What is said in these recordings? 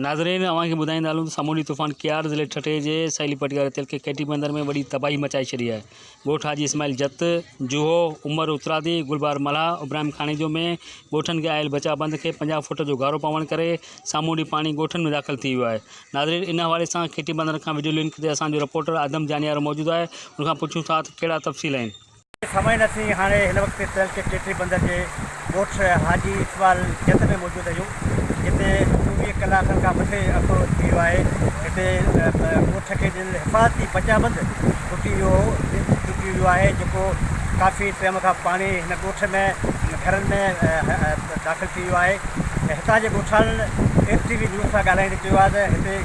ناظرين اوهان کي ٻڌائيندا هلون ته سامونڊي طوفان ڪيار ضلعي ٺٽي جي ساحلي پٽي واري تعلقي ڪيٽي بندر ۾ وڏي تباهي مچائي ڇڏي آهي ڳوٺ حاجي اسماعيل جت، جوهو، عمر اترادي، گلبهار ملاح، ابراهيم کاڻيجو ۾ ڳوٺن کي آيل بچاء بند کي 50 فوٽ جو گهارو پوڻ ڪري سامونڊي پاڻي ڳوٺن ۾ داخل ٿي ويو آهي ناظرين ان حوالي سان ڪيٽي بندر کان وڊيو لنڪ تي اسان جو رپورٽر آدم جانيارو موجود آهي ان کان پڇون ٿا ته ڪهڙا تفصيل آهن. سامعين اسين هاڻي هن وقت تعلقي ٽيٽري بندر جي ڳوٺ حاجي اسماعيل جت ۾ موجود آهيون جتي 24 ڪلاڪن کان مٿي عرصو ٿي ويو آهي هتي ڳوٺ کي ڏنل حفاظتي بچاء بند ٽٽي ويو هو ٽٽي ويو آهي جيڪو ڪافي ٽيم کان پاڻي هن ڳوٺ ۾ گهرن ۾ داخل ٿي ويو آهي ۽ هتان جي ڳوٺاڻن ايف ٽي وي نيوز سان ڳالهائيندي چيو آهي ته هتي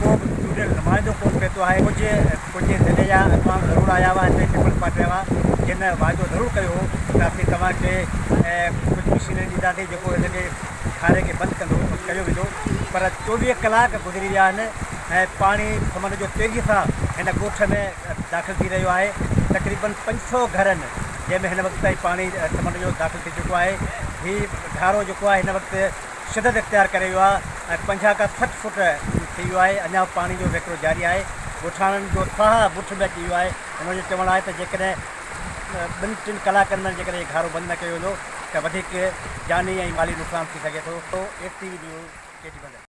ڪو به چونڊيل نمائندو ڪونه پهتو آهي ڪجهه ڪجهه ضلعي جا اڳواڻ ضرور آيا هئا هتي پيپلز پارٽي وارا جن واعدو ضرور ڪيو هو ته اسين توهان کي ڪجهه مشينري ڏينداسين جيڪو هن کي کاري کي بند ڪندو ڪيو ويندو پر 24 ڪلاڪ گذري ويا آهن ۽ پاڻي سمنڊ جو تيزي سان هن ڳوٺ ۾ داخل ٿي رهيو آهي تقريبن 500 گهرن جنهن ۾ هن وقت تائين پاڻي سمنڊ جو داخل ٿي چڪو آهي هي گهارو جيڪو آهي هن وقت شدت اختيار ڪري ويو آهي ۽ 50 کان 60 فوٽ ٿي ويو آهي، اڃا به پاڻي جو وهڪرو جاري آهي، ڳوٺاڻن جو ساهه مٺ ۾ اچي ويو آهي، هنن جو چوڻ آهي ته جيڪڏهن ٻن ٽن ڪلاڪن ۾ جيڪڏهن هي گهارو بند نه ڪيو ويندو ته وڌيڪ جاني ۽ مالي نقصان ٿي سگهي ٿو. F T V news, Keti Bandar.